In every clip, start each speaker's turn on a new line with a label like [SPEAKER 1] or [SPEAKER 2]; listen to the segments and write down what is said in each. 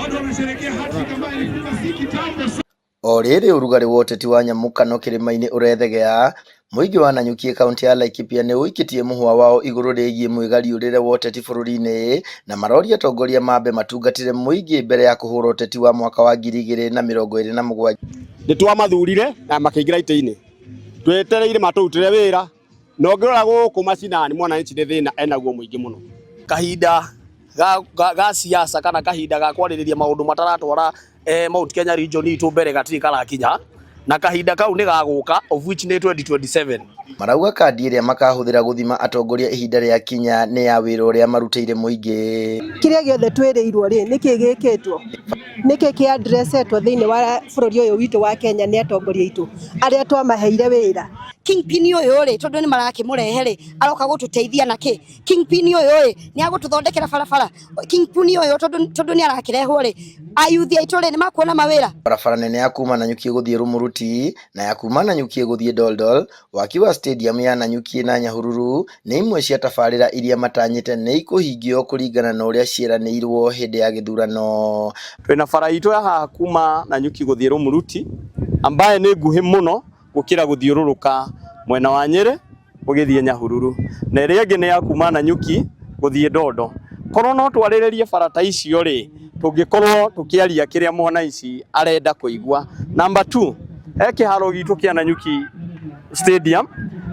[SPEAKER 1] Watu wanasherehekea hat-trick ambayo ilifunga si kitambo sana.
[SPEAKER 2] O rĩrĩ ũrugarĩ wa ũteti wa nyamũkano kĩrĩma-inĩ ũrethegea, mũingĩ wa Nanyuki kaũntĩ ya Laikipia nĩ ũikĩtie mũhwa wao igũrũ rĩgiĩ mwĩgariũrĩre wa ũteti bũrũri-inĩ na maroria atongoria mambe matungatĩre mũingĩ mbere ya kũhũra ũteti wa mwaka wa 2027.
[SPEAKER 3] Nĩ twamathurire na makĩingĩra itĩ-inĩ, twetereire matũrutĩre wĩra, na ũngĩrora gũkũ macinani mwananchi nĩ thĩna enaguo mũingĩ mũno.
[SPEAKER 4] Kahinda ga siasa kana kahinda ga kwarĩrĩria maũndũ mataratwara Mount Kenya region itũ mbere gatirĩ karakinya, na kahinda kau nĩ gagũka, of which nĩ 2027.
[SPEAKER 2] Marauga kandi ĩrĩa makahũthĩra gũthima atongoria ihinda rĩa kinya nĩ ya wĩra ũrĩa marutĩire mũingĩ.
[SPEAKER 5] Kĩrĩa gĩothe twĩrĩirwo rĩ, nĩkĩ gĩkĩtwo, nĩkĩ kĩ addressetwo thĩinĩ wa bũrũri ũyũ witũ wa Kenya nĩ atongoria aitũ arĩa twamaheire wĩra?
[SPEAKER 6] Kingpin ũyũ rĩ, tondũ nĩ marakĩmũrehe rĩ, aroka gũtũteithia na kĩ? Kingpin ũyũ rĩ, nĩ agũtũthondekera barabara? Kingpin ũyũ, tondũ nĩ arakĩrehwo rĩ, ayuthi aitũ rĩ, nĩ makuona mawĩra?
[SPEAKER 2] Barabara nene ya kuma Nanyuki gũthiĩ Rumuruti na ya kuma Nanyuki gũthiĩ Doldol, waki wa stadium ya Nanyuki na Nyahururu nĩ imwe cia tabarĩra iria matanyĩte nĩ ikũhingio kũringana na ũrĩa ciĩranĩirwo hĩndĩ ya gĩthurano.
[SPEAKER 7] Twĩna bara itũ ya haha kuma Nanyuki gũthiĩ Rumuruti, ambaye nĩ nguhĩ mũno gũkĩra gũthiũrũrũka mwena wa Nyĩrĩ ũgĩthiĩ Nyahururu, na ĩrĩa ĩngĩ nĩ ya kuma Nanyuki gũthiĩ Ndondo. Korwo no twarĩrĩrie bara ta icio rĩ, tũngĩkorwo tũkĩaria kĩrĩa mwananchi arenda kũigua. Number 2, he kĩharo gitũ kĩa Nanyuki Stadium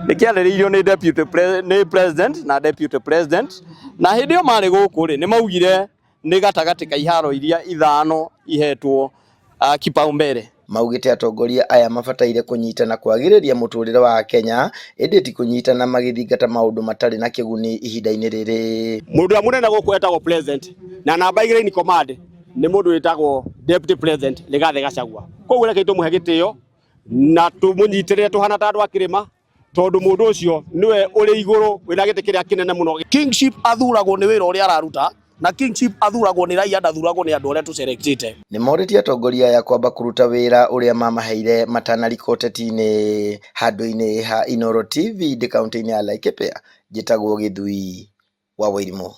[SPEAKER 7] nĩ kĩarĩrĩirio nĩ deputy pre, nĩ president na deputy president, na hĩndĩ ĩyo marĩ gũkũ rĩ, nĩ maugire nĩ gatagatĩ ka iharo iria ithano ihetwo kipaumbele.
[SPEAKER 2] Maugĩte atongoria aya mabataire kũnyitana kwagĩrĩria mũtũrĩre wa Kenya ĩndĩ ti kũnyitana magĩthingata maũndũ matarĩ na kĩguni ihinda-inĩ rĩrĩ.
[SPEAKER 3] Mũndũ ũrĩa mũnene gũkũ etagwo president, na namba 2 in command nĩ mũndũ wĩtagwo deputy president Rigathĩ Gachagua. Koguo reke tũmũhe gĩtĩo na tũmũnyitĩrĩre tũhana ta andũ a kĩrĩma, tondũ mũndũ ũcio nĩwe ũrĩ igũrũ wĩna gĩtĩ kĩrĩa kĩnene mũno.
[SPEAKER 4] Kingship athuragwo nĩ wĩra ũrĩa araruta, na kingship athuragwo nĩ raia, ndathuragwo nĩ andũ arĩa tũselectĩte.
[SPEAKER 2] Nĩ morĩtie atongoria aya kwamba kũruta wĩra ũrĩa mamaheire matanarika ũteti-inĩ. Handũ-inĩ ha Inooro TV ndĩ kaũntĩ-inĩ ya Laikipia, njĩtagwo Gĩthui wa Wairimũ.